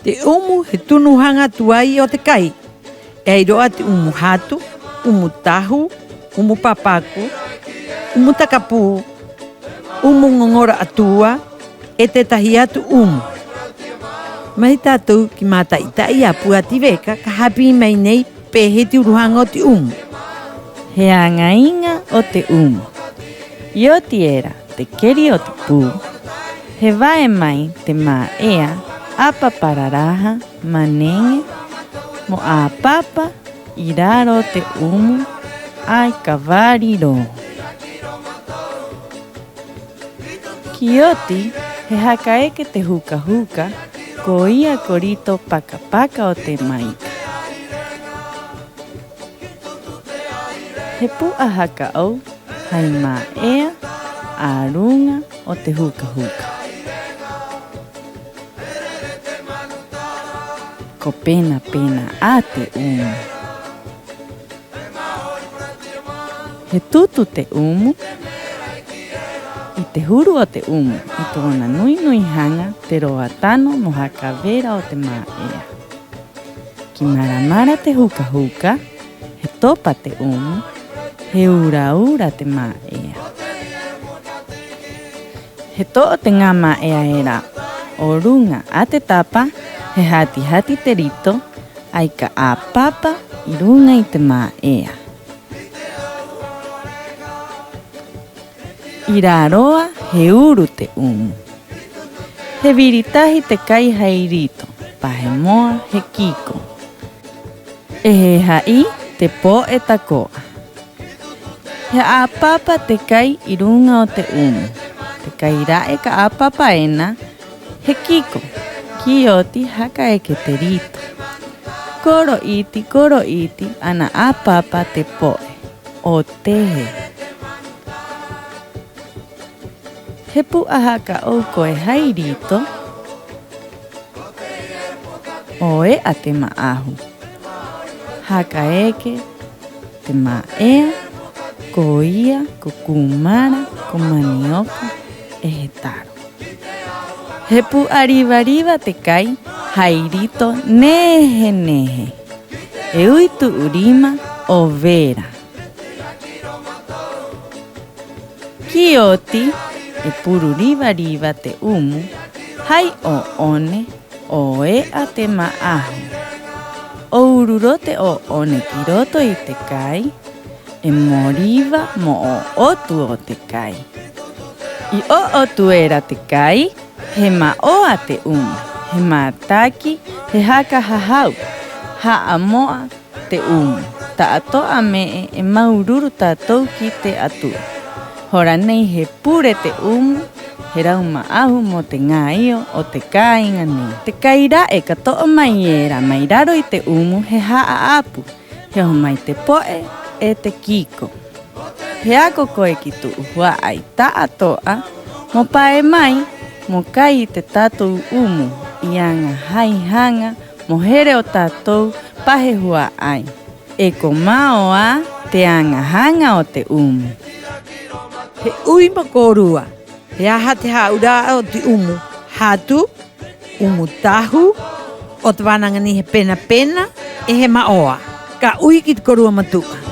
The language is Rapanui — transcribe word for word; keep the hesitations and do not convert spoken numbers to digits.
Te 'umu he tunu haŋa tuai o te kai. E ai rō 'ā te 'umu hatu, 'umu tahu, 'umu papaku, 'umu takapū, 'umu ŋoŋoro 'atua, 'e tētahi atu 'umu. Mai tātou ki Māta'i-ta'i a Pua Tiveka ka hāpī mai nei pē hē te uru haŋa o te 'umu. He aŋa iŋa o te 'umu. I oti era te keri o te pū, he vae mai te mā'ea 'āpapa raraha, maneŋe mo 'āpapa 'i raro o te 'umu 'ai ka vari rō. Ki oti he haka eke te huka-huka koia ko rito paka-paka o te maika. He pu'a haka 'ou hai mā'ea a ruŋa o te huka-huka. Ko pena-pena 'ā te 'umu. He tutu te 'umu 'i te huru o te 'umu, 'i tō'ona nui-nui haŋa te roa tano mo haka vera o te mā'ea. Ki mara-mara te huka-huka, he topa te 'umu, he ura-ura te mā'ea. He to'o te ŋā mā'ea era o ruŋa a te tapa, he hati-hati te rito, 'ai ka 'āpapa 'i ruŋa i te mā'ea. 'I rā roa he uru te 'umu. He viri tahi te kai hai rito, pa he moa he kiko. 'E he ha'i te po'e tako'a. He 'āpapa te kai 'i ruŋa o te 'umu. Te kai ra'e ka 'āpapa ena, he kiko. Ki oti haka eke te rito. Koro 'iti, koro 'iti ana 'āpapa te po'e. 'O tehe. He pu'a haka 'ou koe hai rito. 'O e'a te ma'ahu. Haka eke te mā'ea, koia ko kūmara, ko manioka 'e he taro. He pu'a riva-riva te kai hai rito nehe-nehe. E ui tu'u rima 'o vera. Ki oti e puru riva-riva te 'umu hai 'ō'one 'o e'a te ma'ahu. 'O uru rō te 'ō'one ki roto i te kai, e moriva mo 'o-'otu o te kai. I 'o-'otu era te kai, he ma'oa te 'umu, he mātaki, he haka ha-hau, ha'amo'a te 'umu. Ta'ato'a me'e e māuru-uru tātou ki te 'Atua. Hora nei he pure te 'umu, he rau ma'ahu mo te ŋā io o te kāiŋa nei. Te kai ra'e ka to'o mai era mai raro i te 'umu he ha'a'apu, he oho mai te po'e 'e te kiko. He ako koe ki tu'u hua'ai ta'ato'a mo pae mai mo kai i te tātou 'umu i aŋa hai haŋa mo here o tātou pa he hua'ai. 'E ko mao 'ā te aŋa haŋa o te 'umu. He 'ui mo kōrua, ¿he aha te hā'aura'a o te 'umu hatu, 'umu tahu, o te vānaŋa nei he pena-pena 'e he ma'oa? Ka 'ui ki te kōrua matu'a.